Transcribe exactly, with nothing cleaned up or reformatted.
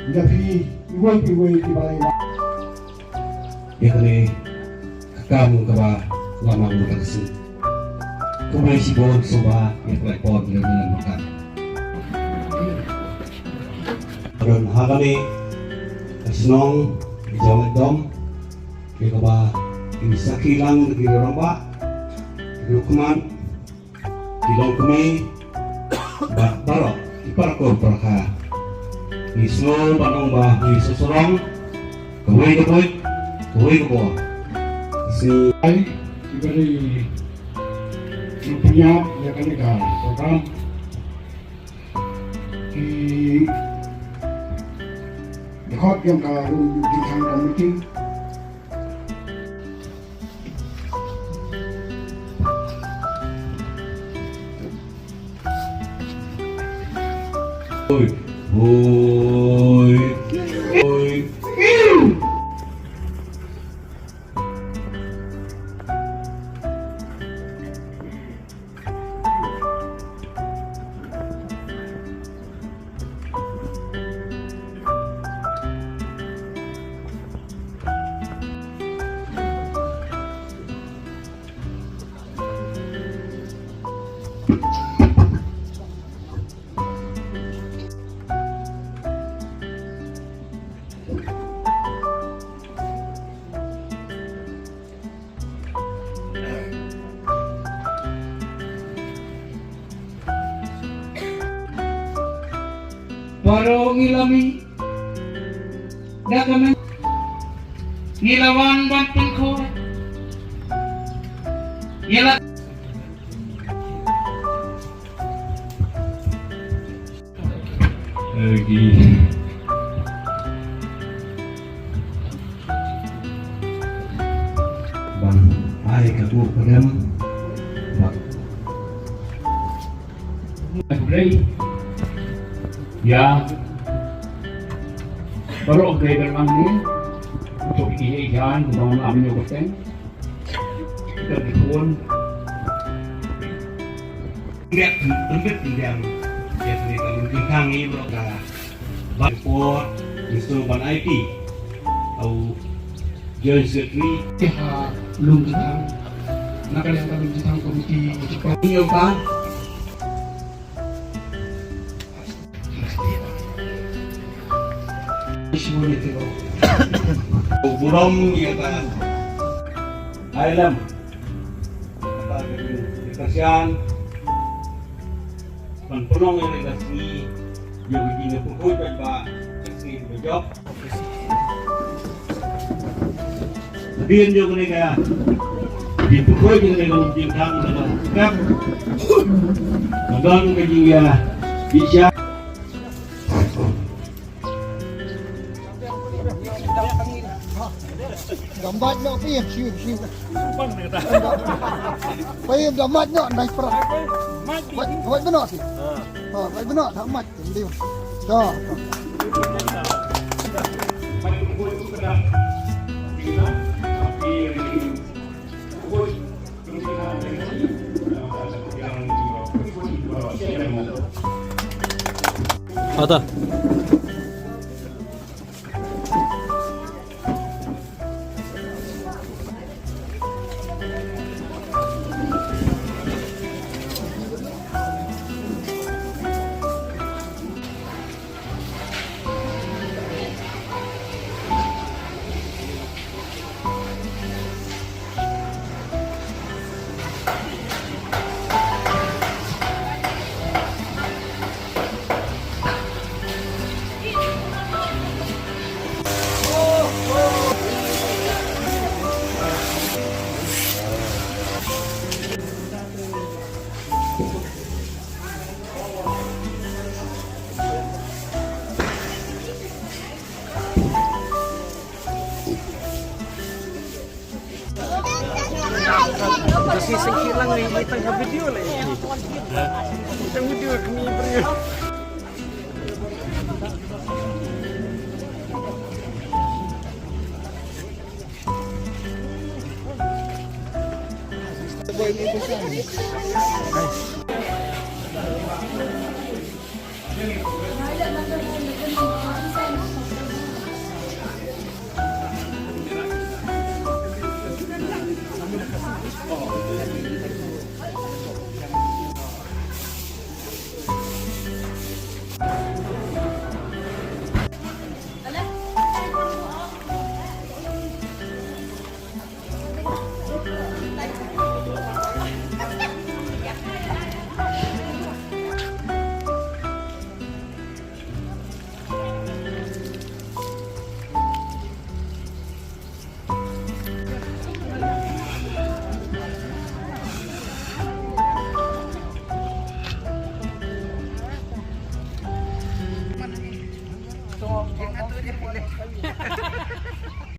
Ïa phi iwei pa iwei kiba la ïa. Ïa kane ka kam kaba la nang mynta ka sngi. Khublei shibun sngewbha ïa ka lait pop ïa ngi mynta. Don ha kane ka shnong ka jong Laitdom ïa kaba ngi sakhi lang da ki rangbah, ki lukman, ki longkmie bad baroh ki para kur para kha. Ngi sngew ban ong ba ngi sngewsarong kawei ka buit kawei ka bor. Sngi ai ki bari ki pynïap ïa kane ka program. Ki dkhot ïa ka rum jingkhang ka meeting. Hoi, hoi, hoi. Baroh ngi la mih da ka men, ngi la wan ban pynkhuid ïa la. Lagi ban ai ka buh pdem bad Blei ïa baroh ki dang nang ni. Untuk ki ïa ïa ban am ïa kuteng. Kita di phone. Ngiat pynbit pyndiang ïa kane ka lum jingkhang i bro ka. Ban por, Mister Ban I T. Au Joint Secretary. Ha lum jingkhang. Na ka liang ka lum jingkhang komiti. Ïa ka. Burom ïa ka Ailem. Ka ka sian. Ban pynlong ïa ka sngi ïa ka jingïapynkhuid paidbah ka sngi ba jop. Hadien jong kane ka jingpynkhuid jong kane ka jingkhang ka long kap. Ka don ka jingïa bishar. Dam bad noh phi, phi, phi. Phi dam bad noh, nai pra. Wait, wait, beno si. Ha, wait, beno, dam bad. Ata. Kasi sengki lang ni, ni tengah video ni. Tengah video kami beri.